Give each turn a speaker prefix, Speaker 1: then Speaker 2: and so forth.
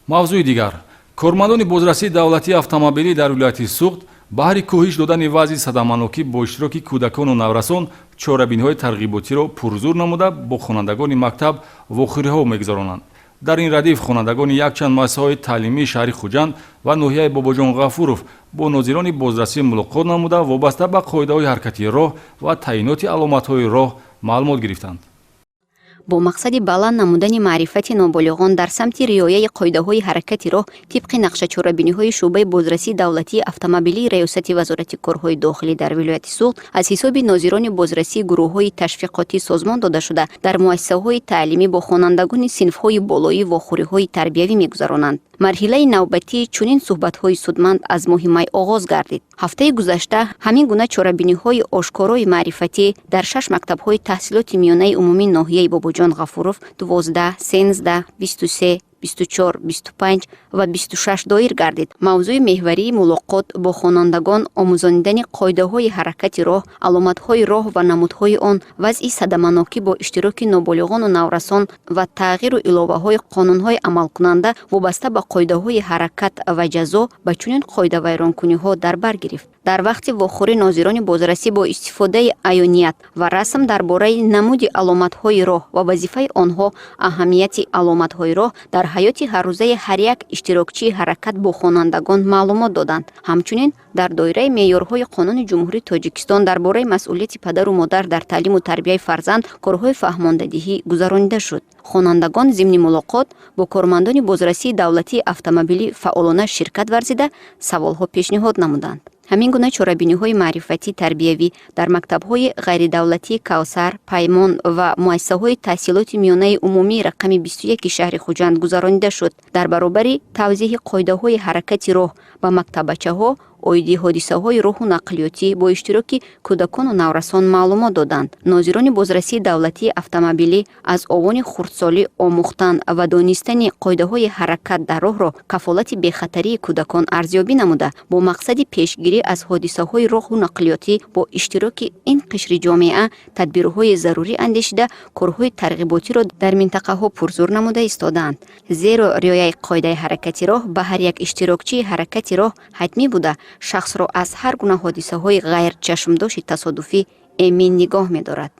Speaker 1: Мавзӯи дигар: кормандони бозрасии давлатии автомобилӣ дар вилояти Суғд баҳри коҳиш додани вазъи садаманокӣ бо иштироки кӯдакону наврасон чорабиниҳои тарғиботиро пурзур намуда, бо хонандагони мактаб вохӯриҳо мегузаронанд. Дар ин радиф хонандагони якчанд муассисаҳои таълимии шаҳри Хуҷанд ва ноҳияи Бобоҷон Ғафуров бо нозирони бозрасӣ мулоқот намуда, вобаста ба қоидаҳои ҳаракати роҳ ва таъиноти аломатҳои роҳ маълумот гирифтанд.
Speaker 2: Бо мақсади баланд намудани маърифати ноболиғон дар самти риояи қоидаҳои ҳаракати роҳ, тибқи нақша чорабиниҳои шӯъбаи бозрасии давлатии автомобилии Раёсати Вазорати корҳои дохилӣ дар вилояти Суғд аз ҳисоби нозирони бозрасии гурӯҳҳои ташвиқотӣ созмон дода шуда, дар муассисаҳои таълимӣ бо хонандагони синфҳои болоӣ вохӯриҳои тарбиявӣ мегузаронанд. Марҳилаи навбатии чунин суҳбатҳои судманд аз моҳи май оғоз гардид. Ҳафтаи гузашта ҳамин гуна чорабиниҳои ошкорои маърифатӣ дар шаш мактабҳои таҳсилоти миёнаи умумии ноҳияи Бобоҷон Ғафуров 12, 13, 23, 24, 25 ва 26 доир гардид. Мавзӯи меҳварии мулоқот бо хонандагон омӯзонидани қоидаҳои ҳаракати роҳ, аломатҳои роҳ ва намудҳои он, вазъи садаманокӣ бо иштироки ноболиғону наврасон ва тағйиру иловаҳои қонунҳои амалкунанда вобаста ба қоидаҳои ҳаракат ва ҷазо ба чунин қоидавайронкуниҳо дар бар гирифт. Дар вақти вохӯрӣ нозирони бозрасӣ бо истифодаи аёният ва расм дар бораи намуди аломатҳои роҳ ва вазифаи онҳо, аҳамияти аломатҳои роҳ дар ҳаёти ҳаррӯзаи ҳар як иштирокчии ҳаракат бо хонандагон маълумот доданд. Ҳамчунин, дар доираи меъёрҳои Қонуни Ҷумҳурии Тоҷикистон дар бораи масъулияти падару модар дар таълиму тарбияи фарзанд корҳои фаҳмондадиҳӣ гузаронида шуд. Хонандагон зимни мулоқот бо кормандони бозрасии давлатии автомобилӣ фаъолона ширкат варзида, саволҳо пешниҳод намуданд. Ҳамин гуна чорабиниҳои маърифатӣ тарбиявӣ дар мактабҳои ғайридавлатии Кавсар, Паймон ва муассисаҳои таҳсилоти миёнаи умумии рақами 21 шаҳри Хуҷанд гузаронида шуд. Дар баробари тавзеҳи қоидаҳои ҳаракати роҳ ба мактаббачаҳо, оиди ҳодисаҳои роҳу нақлиётӣ бо иштироки кӯдакону наврасон маълумот доданд. Нозирони бозрасии давлатии автомобилӣ аз овони хурдсолӣ омӯхтан ва донистани қоидаҳои ҳаракат дар роҳро кафолати бехатарии кӯдакон арзёбӣ намуда, бо мақсади пешгирӣ аз ҳодисаҳои роҳу нақлиётӣ бо иштироки ин қишри ҷомеа тадбирҳои зарурӣ андешида, корҳои тарғиботиро дар минтақаҳо пурзур намуда истодаанд. Зеро риояи қоидаи ҳаракати роҳ ба ҳар як иштирокчии ҳаракати роҳ ҳатмӣ буда, шахсро аз ҳар гуна ҳодисаҳои ғайрчашмдошти тасодуфӣ эмин нигоҳ медорад.